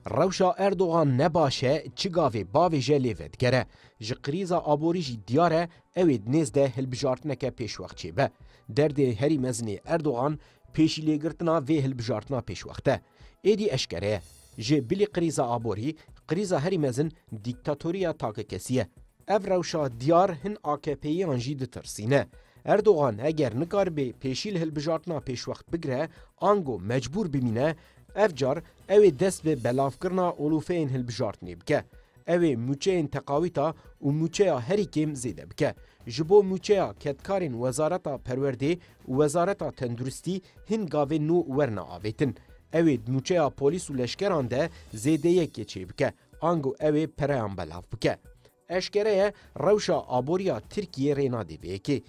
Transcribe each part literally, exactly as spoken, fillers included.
Rewşa Erdogan ne baş e, çi gavê bavêje lê vedigere. Ji krîza aborî jî diyar e, ew ê di nêz de hilbijartineke pêşwext çêbe. Derdê herî mezinê Erdogan pêşîlêgirtina vê hilbijartina pêşwext e. Êdî eşkere ye. Ji bilî krîza aborî, krîza herî mezin dîktatoriya takekesî ye. Ev rewşa diyar hin AKPyiyan jî ditirsîne. Erdogan eger nikaribe pêşî li hilbijartina pêşwext bigire, ango mecbûr bimîne, ev car ew ê dest bi belavkirina olûfeyên hilbijartinê bike. Ew ê mûçeyên teqawîta û mûçeya herî kêm zêde bike. Ji bo mûçeya kedkarên Wezareta Perwerdê û Wezareta Tenduristî hin gavên nû werine avêtin. Ew ê di mûçeya polîs û leşkeran de zêdeyekê çêbike, ango ew ê pereyan belav bike. Eşkere ye, rewşa aboriya Tirkiyê rê nade vê yekê.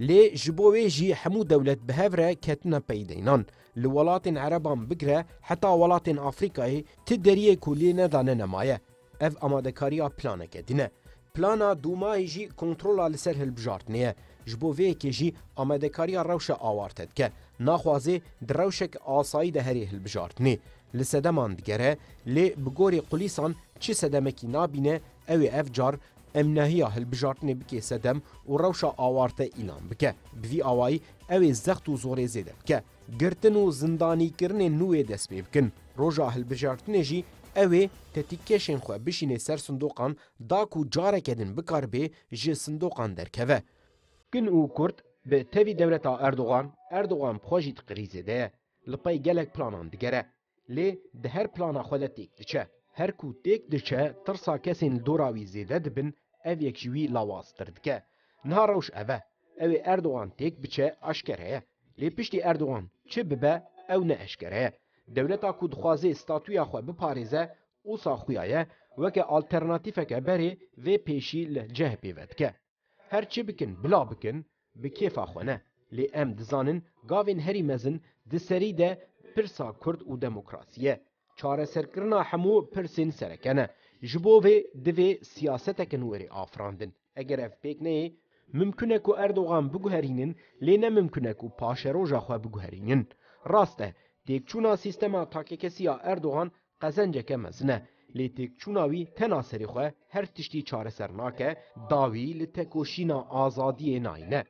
Lê ji bo wê jî hemû dewlet bi hev re ketine peydeynan. Li welatên Ereban bigire heta welatên Afrîkayê ti deriyê ku lê nedane nemaye. Ev amadekariya planeke din e. Plana dûmayê jî kontrola li ser hilbijartinê ye. Ji bo vê yekê jî amadekariya rewşa awarte dike. Naxwaze di rewşek asayî de herê hilbijartinê. Li sedeman digere, lê bi gorî qulîsan çi sedemekî nabîne, ew ê ev car emnahiya hilbijartinê bike sedem û rewşa awarte îlan bike. Bi vî awayî ew ê zext û zorê zêde bike. Girtin û zindanîkirinên nû ê dest pê bikin. Roja hilbijartinê jî ew ê tetîkeşên xwe bişîne ser sindoqan da ku careke din bikaribe ji sindoqan derkeve. Kin û Kurd bi tevî dewleta Erdogan, Erdogan bi xwe jî di krîzê de ye. Li pey gelek planan digere. Lê di her plana xwe de têk diçe. Her ku têk diçe, tirsa kesên li dora wî zêde dibin, ev yek ji wî lawaztir dike. Niha rewş ev e. Ew ê Erdogan têk biçe, eşkere ye. Lê piştî Erdogan çi bibe, ew ne eşkere ye. Dewleta ku dixwaze statûya xwe biparêze, wisa xuya ye, weke alternatîfeke berê vê pêşî li C H P vedike. Her çi bikin, bila bikin, bi kêfa xwe ne. Lê em dizanin gavên herî mezin di serî de pirsa Kurd û demokrasî ye. Çareserkirina hemû pirsên sereke ne. Ji bo vê divê siyaseteke nû were afirandin. Eger ev pêk neyê, mimkun e ku Erdogan biguherînin, lê ne mimkun e ku paşeroja xwe biguherînin. Rast e, têkçûna sîstema takekesî ya Erdogan qezenceke mezin e, lê têkçûna wî tena serê xwe her tiştî çareser nake, dawî li tekoşîna azadiyê nayîne.